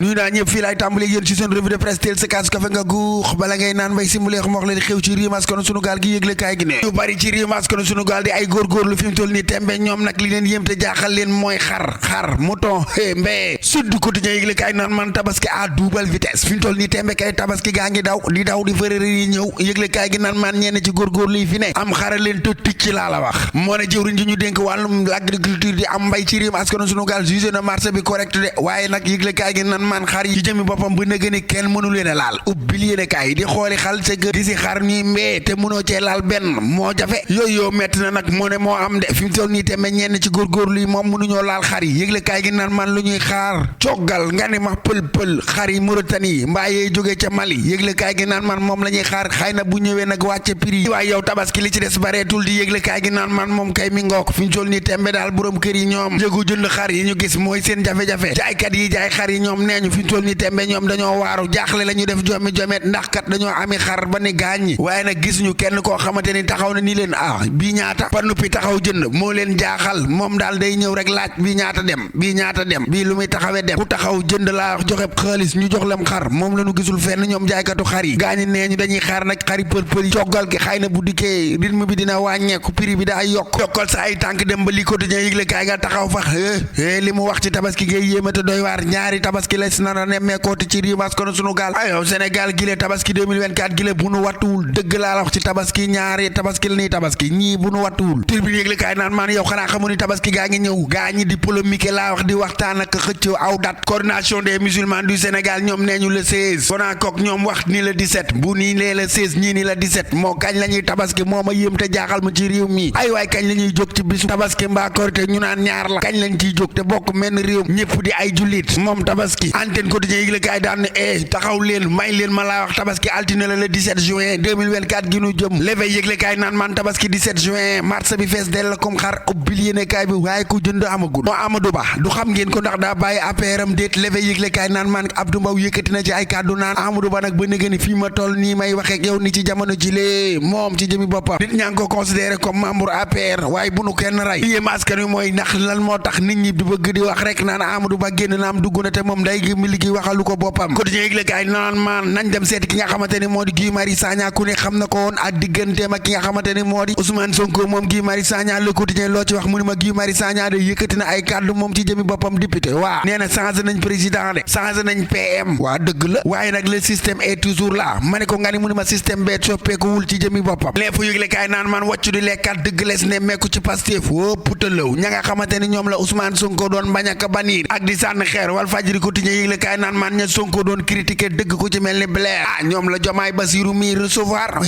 nuyu naa ñëpp fii laay tàmbali yéen ci seen revue de presse teel sa kaas kafe nga guux bala ngay naan mbay si mu leex moox leen xew ci réew askanu sunu gaal gi yëgle kaay gi ne ñu bari ci réew askanu sunu gaal di ay góorgóorlu fi mu toll nii tembe ñoom nag li leen yéem te jaaxal leen mooy xar mouton mbee Sud Quotidien yëgle kaay naan man tabaski à double vitesse fi mu toll nii tembe kay tabaski gaa ngi daw di fërëri yi ñëw yëgle kaay gi naan man ñenn ci góorgóorlu yi fi ne am xara leen të ticc laa la wax moo ne jëwriñ ji ñu dénk wàllum l'agriculture di am mbay ci réew askanu sunu gaal jugé na marché bi correct de waaye nag yëgle kaay gi naan man xar yi jëmi boppam bu nëgë ni kenn mënu leen a laal ubbil yéene kaay di xooli xal sa gër di si xar ñuy mbee te mënoo cee laal benn moo jafe yooyu metti na nag moo ne moo am de fi mu toll nii tembe ñenn ci góorgóorlu yi moom mënuñoo laal xar yi yëgle kaay gi naan man lu ñuy xaar coggal nga ni ma pël xar yi Mauritanie yi mbaa yee jógee ca Mali yëgle kaay gi naan man moom la ñuy xaar xëy na bu ñëwee nag wàcce prix yi waaye yow tabaski li ci des bareetul di yëgle kaay gi naan man moom kay mi ngook fi mu toll nii tembe daal borom kër yi ñoom yëgu jënd xar yi ñu gis mooy seen jafe-jafe jaaykat yi jaay xar yi ñoom nee ñu fi mu toll nii tembe ñoom dañoo waaru jaaxle la ñu def jomet ndax kat dañoo ami xar ba ni gaañ waaye nag gis ñu kenn koo xamante ni taxaw na ni leen bii ñaata ba nuppi taxaw jënd moo leen jaaxal moom daal day ñëw rek laaj bii ñaata dem bii lu muy taxawee dem ku taxaw jënd laa joxe xaalis ñu jox lam xar moom la ñu gisul fenn ñoom jaaykatu xar yi gaañi nee ñu dañuy xaar nag xari për yi coggal gi xëy na bu dikkee rythme bi dina wàññeeku prix bi daa yokk yokkal sa ay tànk dem ba li quotidien yëgle kaay nga taxaw fax li mu wax ci tabaski ngay yéeme te doy waar ñaari tabaski la si nara nemmeekooti ci réew askanu sunu gaal ayow Sénégal gile tabaski 2024 gile bu nu wattuwul dëgg laa la wax ci tabaski ñaari tabaski la nii tabaski ñii bu nu wattuwul tribune yëgle kaay naan maan yow xanaa xamu ni tabaski gaa ngi ñëw gaa ñi di polémique laa wax di waxtaan ak xëccoo aw date coordination des musulmans du Sénégal ñoom nee ñu le 16 Sonacok ñoom wax ni le 17 bu nii lee le 16 ñii ni le 17 moo kañ la ñuy tabaski moo ma yéem te jaaxal ma ci réew mi ay waay kañ la ñuy jóg ci bisu tabaski mbaa korite ñu naan ñaar la kañ lañ ciy jóg te bokk menn réew ñëpp di ay jullit moom tabaski antenne quotidien yëgle kaay daan ne taxaw leen may leen ma laa wax tabaski altine la le 17 juin 2024 gi nu jëm l'éveil yëgle kaay naan man tabaski 17 juin mars bi fees del la comme xar ubbil yéene kaay bi waaye ku jënd amagul moo Amadou Ba du xam ngeen ko ndax daa bàyyi APR am déet l'éveil yëgle kaay naan man Abdou Mbow yëkkati na ci ay kàddu naan Amadou Ba nag ba nëgë ni fii ma toll nii may waxeek yow ni ci jamono ji lee moom ci jëmi boppam nit ñaa ngi ko considéré comme membre APR waaye bu nu kenn rey yéem askan wi mooy ndax lan moo tax nit ñi di bëgg di wax rek naan Amadou Ba génn na am dugg na te moom day mi liggéey waxalu ko boppam quotidien yëgle kaay naan man nañ dem seeti ki nga xamante ni moo di Guy Marius Sagna ku ne xam na ko woon ak digganteem ak ki nga xamante ni moo di Ousmane Sonko moom Guy Marius Sagna le quotidien loo ci wax mu ni ma Guy Marius Sagna de yëkkati na ay kàddu moom ci jëmi boppam député waa nee na changé nañ président de changé nañ PM waa dëgg la waaye nag le système est toujours là ma ne ko nga ni mu ni ma système bee soppeekuwul ci jëmi boppam lépp yëgle kaay naan man wàccu di lekkat dëgg les ne mekku ci Pastef wópp tëlaw ña nga xamante ni ñoom la Ousmane Sonko doon bañ ak baniir ak di sànni xeer wal fajiri quotidien yëgle kaay naan man ña Sonko doon critiquer dëgg ko ci mel ni Blair ñoom la Jomaay Basiru mi recevoir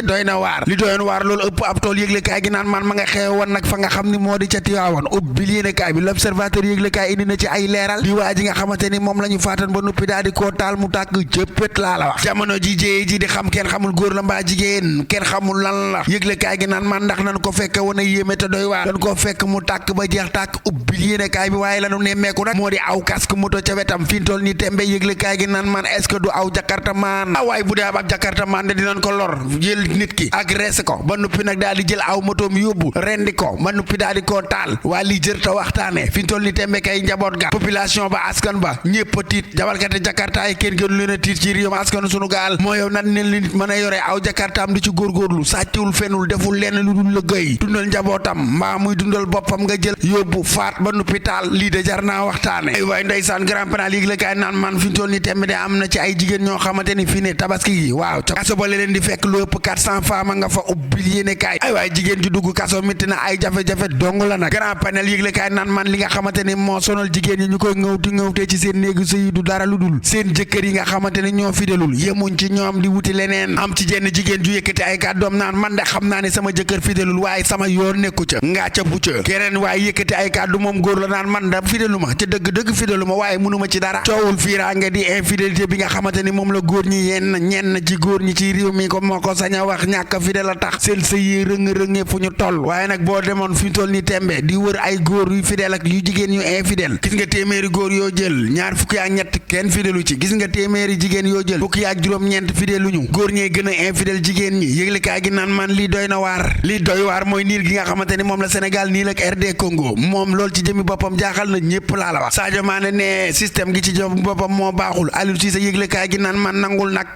doy na waar li doyoon waar loolu ëpp ab tool yëgle kaay gi naan man ma nga xew woon nag fa nga xam ni moo di ca Tiwaawan ubbil yéene kaay bi l'observateur yëgle kaay indi na ci ay leeral di waa ji nga xamante ni moom la ñu faatan ba nuppi daal di koo taal mu tàkk jëppét laa la wax jamono ji jéye ji di xam kenn xamul góor la mbaa jigéen kenn xamul lan la yëgle kaay gi naan man ndax nan ko fekk woon a yéeme te doy waar dañ koo fekk mu tàkk ba jeex tàkk ubbil yéene kaay bi waaye lanu nemmeeku nag moo di aw casque moto ca wetam fi toll nii tembe yëgle kaay gi naan man est-ce que du aw jakarta maan waaye bu dee ab jakarta maan de dinañ ko lor jël nit ki agressé ko ba nuppi nag daal di jël aw motoom yóbbu rendi ko ba nuppi daal di koo taal waa lii jër ta waxtaane fi toll nii tembe kay njaboot ga population ba askan ba ñëpp a tiit jabalkate jakarta yi kenn gënu leen a tiit ci réew askanu sunu gaal moo yow nan ne li nit mën a yore aw jakartaam di ci góorgóorlu sàcciwul fenul deful lenn lu dul liggéey dundal njabootam mbaa muy dundal boppam nga jël yóbbu faat ba nuppi taal lii de jar naa waxtaane ay waaye ndeysaan grand pénal yéeg la kaay naan man fi toll nii tembe de am na ci ay jigéen ñoo xamante ni fii ne tabaski gi waaw ca kaso ba leen di fekk lu ëpp 400 femmes nga fa ubbil yéene kaay ay waaye jigéen ju dugg kaso mitti na ay jafe-jafe dong la nag grand panel yëgle kaay naan man li nga xamante ni moo sonal jigéen ñi ñu koy ngëwtee ci seen néegu sëy du dara lu dul seen jëkkër yi nga xamante ni ñoo fidelul yemuñ ci ñoom di wuti leneen am ci jenn jigéen ju yëkkati ay kàddoom naan man de xam naa ne sama jëkkër fidelul waaye sama yoon nekku ca ngaa ca bu ca keneen waaye yëkkati ay kàddu moom góor la naan man da fidelu ma ca dëgg fidelu ma waaye mënuma ci dara coowul fiiraange di infidélité bi nga xamante ni moom la góor ñi ñenn ci góor ñi ci réew mi ko moo ko sañ a wax ñàkk fidèle a tax seen sëy yi rëng-rëngee fu ñu toll waaye nag boo demoon fi ñu toll ni tembe di wër ay góor yu fidèle ak yu jigéen yu infidèle gis nga téeméeri góor yoo jël ñaar fukki ak ñett kenn fidèlu ci gis nga téeméeri jigéen yoo jël fukki ak juróom-ñeent fidèluñu góor ñee gën a infidèle jigéen ñi yëglekaay gi naan man lii doy na waar lii doy waar mooy niir gi nga xamante ni moom la Sénégal nii ak RD Congo moom loolu ci jëmi boppam jaaxal na ñëpp laa la wax Sadio Mané ne système gi ci jëm boppam moo baaxul Aliou Cissé yëgle kaay gi naan man nangul nag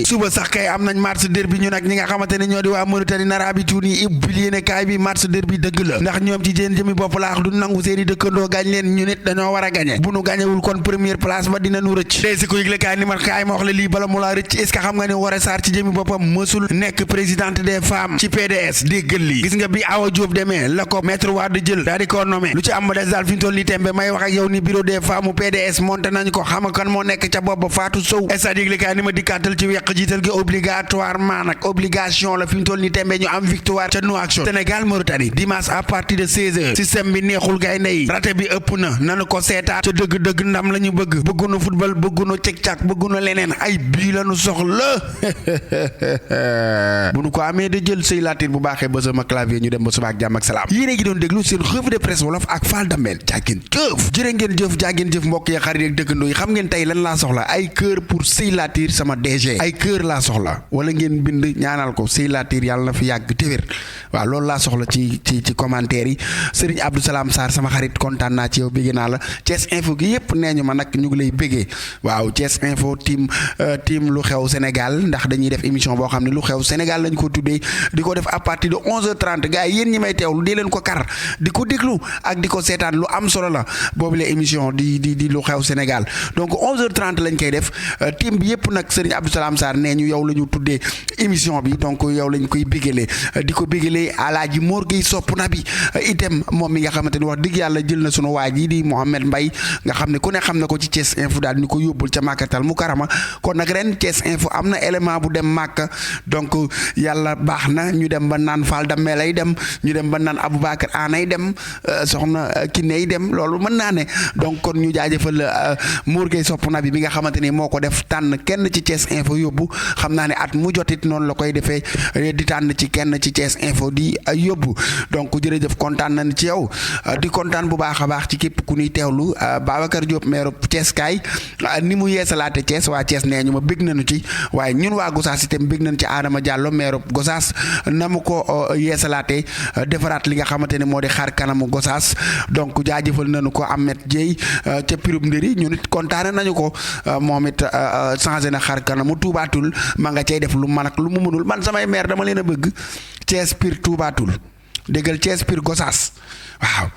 suba sax kay am nañ match derby ñu nag ñi nga xamante ne ñoo di waa Mauritanie Narabi Tuuni ibbil yéene kaay bi match derby dëgg la ndax ñoom ci jeen jëmi bopp laax du nangu seeni dëkkandoo gañ leen ñu nit dañoo war a gañe bu nu gañewul kon première place ba dina nu rëcc tey si ko yëgle kaay ni man kaay ma wax la lii bala mu laa rëcc est-ce que xam nga ne Woré Sarr ci jëmi boppam mësul nekk présidente des femmes ci PDS déggal lii gis nga bi Awa Diop demee la ko maître Wade jël daal di ko nommé lu ci am ba des daal fi ñu toll nii tembe may wax ak yow ni bureau des femmes PDS monté nañ ko xam kan moo nekk ca bopp Fatou Sow stade yëgle kaay ni ma dikkaatal ci weq jiital gi obligatoirement nag obligation la fi ñu toll nii tembe ñu am victoire ca Nouakchott Sénégal Mauritanie dimanche à partir de 16h système bi neexul gaynde yi raté bi ëpp na nanu ko seetaat ca dëgg-dëgg ndam la ñu bëggunu football bëggunu cek-cak bëggunu leneen ay bii la ñu soxla bu nu ko amee de jël sëy laatir bu baaxee ba sama clavier ñu dem ba suba ak jàmm ak salaam yéen a ngi doon déglu seen revue de presse wolof ak Fall Damel jaageen jëf jërë ngeen jëf jaageen jëf mbokk yi xarit ak dëkkandoo yi xam ngeen tey lan laa soxla ay cœur pour sëy laatir sama DG ay cœur laa soxla wala ngeen bind ñaanal ko sëy laatir yàlla na fi yàgg téwér waaw loolu laa soxla ci commentaire yi Serigne Abdou Salam Sarr sama xarit kontaan naa ci yow bégee naa la Thiès Info gi yëpp nee ñu ma nag ñu ngi lay bégee waaw Thiès Info team lu xew Sénégal ndax dañuy def émission boo xam ne lu xew Sénégal lañ ko tuddee di ko def à partir de 11h30 gars yi yéen ñi may teewlu di leen ko kar di ko déglu ak di ko seetaan lu am solo la boobu la émission di lu xew Sénégal donc 11h30 lañ koy def team bi yëpp nag Serigne Abdou Salam Sarr nee ñu yow la ñu tuddee émission bi donc yow lañ koy bégalee di ko bégalee Alaaji Mor Gueye sopp na bi itam moom mi nga xamante ni wax dëgg yàlla jël na sunu waa ji di Mohamed Mbaye nga xam ne ku ne xam na ko ci Thiès Info daal ni ko yóbbul ca Màkkatal Mukarama kon nag ren Thiès Info am na élément bu dem Màkka donc yàlla baax na ñu dem ba naan Fall Damel lay dem ñu dem ba naan Aboubacar Anay dem soxna Kiney dem loolu mën naa ne donc kon ñu jaajëfal Mor Gueye sopp na bi nga xamante ni moo ko def tànn kenn ci Thiès Info yóbbu xam naa ne at mu jotit noonu la koy defee di tànn ci kenn ci Thiès Info di yóbbu donc jërëjëf kontaan nañ ci yow di kontaan bu baax a baax ci képp ku ñuy teewlu Babacar Diop maire Thiès kaay ni mu yeesalaate Thiès waa Thiès nee ñu ma bég nañu ci waaye ñun waa Gossas itam bég nañ ci Adama Diallo maire Gossas na mu ko yeesalaate defaraat li nga xamante ne moo di xaar kanamu Gossas donc jaajëfal nañu ko Ahmed Dieye ca Pirub Ndëri ñun it kontaane nañu ko moom it changé na xaar kanamu tuubaatul ma nga cay def lu man ak lu mu mënul man samay maire dama leen a bëgg Thiès Pire tuubaatul déggal Thiès Pire Gossas waaw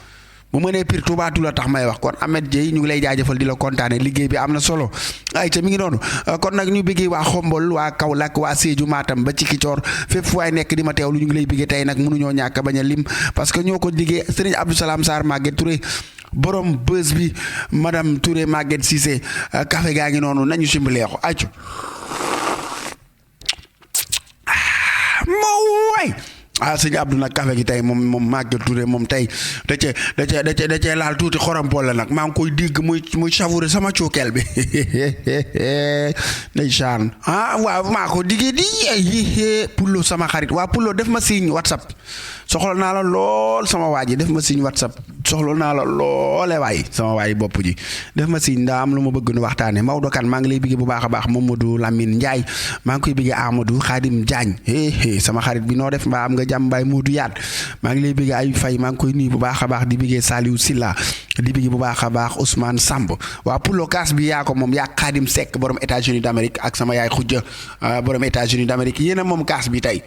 bu ma nee Pire tuubaatul la tax may wax kon Ahmed Dieye ñu ngi lay jaajëfal di la kontaane liggéey bi am na solo ay ca mi ngi noonu kon nag ñu bëggee waa Xombol waa Kaolack waa Sédhiou Matam ba ci Kicoor fépp fu waay nekk di ma teewlu ñu ngi lay bëggee tey nag mënuñoo ñàkk bañ a lim parce que ñoo ko liggéey Serigne Abdou Salam Sarr Maguette Touré borom bës bi madame Touré Maguette Cissé café gaa ngi noonu nañu simbileexu accu moo waay sëñ Abdou nag café gi tey moom Maguette Touré moom tey da cee laal tuuti xorom pol la nag maa ngi koy digg muy savouré sama cuukeel bi ndeysaan waaw maa ko diggee di Pullo sama xarit waa Pullo def ma signe WhatsApp soxla naa la lool sama waa ji def ma signe WhatsApp soxla naa la loole waay sama waay bopp ji def ma signe daa am lu ma bëgg nu waxtaane Maodo Kane maa ngi lay bëggee bu baax a baax Mamadou Lamine Ndiaye maa ngi koy bëggee Amadou Khadim Diagne sama xarit bi noo def mbaa am nga jàmm baay Modou Yaat maa ngi lay bëggee ay fay maa ngi koy nuyu bu baax a baax di bëggee Saliou Silla di bëggee bu baax a baax Ousmane Samb waa Pullo kaas bi yaa ko moom yaa Khadim Seck borom États-Unis d'Amérique ak sama yaay Khoudia borom États-Unis d'Amérique yéen a moom kaas bi tey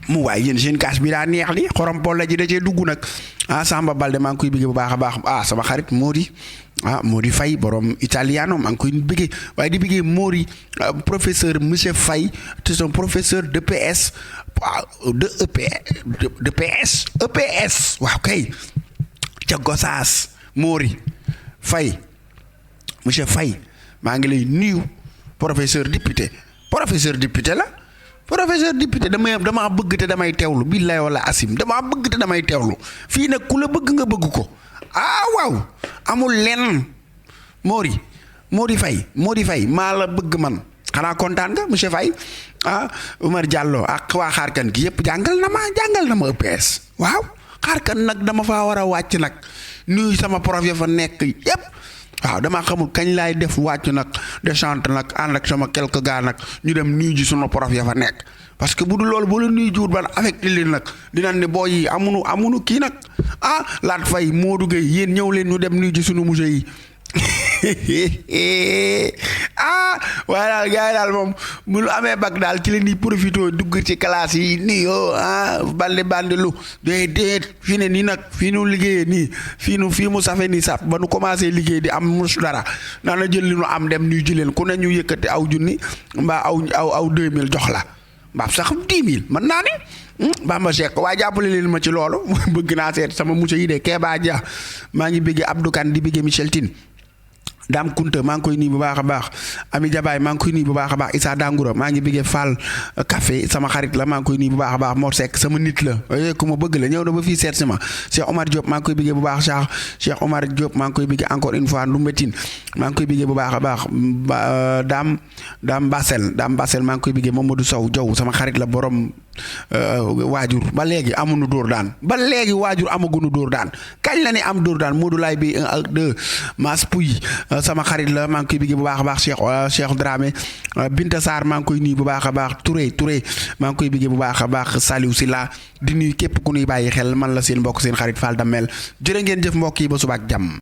mu waay yéen seen kaas bi daa neex li xorom pol la ji da cee dugg nag Samba Balde maa ngi koy bëggee bu baax a baax sama xarit Mody Faye borom italiano maa ngi koy bëggee waaye di bëggee Mori professeur monsieur Faye c'est un professeur de PS de EPS waaw kay ca Gossas Mori Faye monsieur Faye maa ngi lay nuyu professeur député la professeur député dama bëgg te damay teewlu billaay wala asim dama bëgg te damay teewlu fii nag ku la bëgg nga bëgg ko waaw amul lenn Mody Faye maa la bëgg man xanaa kontaan nga monsieur Faye Oumar Diallo ak waa xaarkan gi yëpp jàngal na ma EPS waaw xaarkan nag dama faa war a wàcc nag nuyu sama prof ya fa nekk yëpp waaw damaa xamul kañ laay def wàcc nag de chante nag ànd ak sama quelques gars nag ñu dem nuyu ji sunu prof ya fa nekk parce que bu dul loolu boo leen nuyu jiwut ban affecté leen nag dinañ ne booy yi amunu kii nag Laat Faye Modou Gueye yéen ñëw leen ñu dem nuyu ji sunu musée yi waaye daal gars yi daal moom bu lu amee bac daal ci leen di profité dugg ci classe yi nii bandi lu déet fii ne nii nag fii nu liggéeyee nii fii mu safe nii saf ba nu commencé liggéey di am mus dara naa na jël li nu am dem nuy jëleen ku ne ñu yëkkati aw junni mbaa aw 2000 jox la mbaa sax 10 000 mën naa ne Bamba Cheikh waaye jàppale leen ma ci loolu bëgg naa seet sama monsieur yi de Kéba Dia maa ngi bëggee Abdou Kane di bëggee Michel Tine Dame Kunta maa ngi koy nuyu bu baax a baax Ami Jabaay maa ngi koy nuyu bu baax a baax Issa Dangoura maa ngi bëggee Fall Café sama xarit la maa ngi koy nuyu bu baax a baax Mor Seck sama nit la ku ma bëgg la ñëw na ba fii seet si ma Cheikh Omar Diop maa ngi koy bëggee bu baax Cheikh Omar Diop maa ngi koy bëggee encore une fois Ndoumbetine maa ngi koy bëggee bu baax a baax Dame Bassel maa ngi koy bëggee Mamadou Sow Diaw sama xarit la borom waajur ba léegi amuñu dóor daan ba léegi waajur amaguñu dóor daan kañ la ni am dóor daan Modou Laye bi 1 ak 2 Mas Pouy sama xarit la maa ngi koy bëggee bu baax a baax Cheikh Dramé Binta Sarr maa ngi koy nuyu bu baax a baax Touré maa ngi koy bëggee bu baax a baax Saliou Sylla di nuyu képp ku ñuy bàyyi xel man la seen mbokk seen xarit Fall Damel jërë ngeen jëf mbokk yi ba suba ak jàmm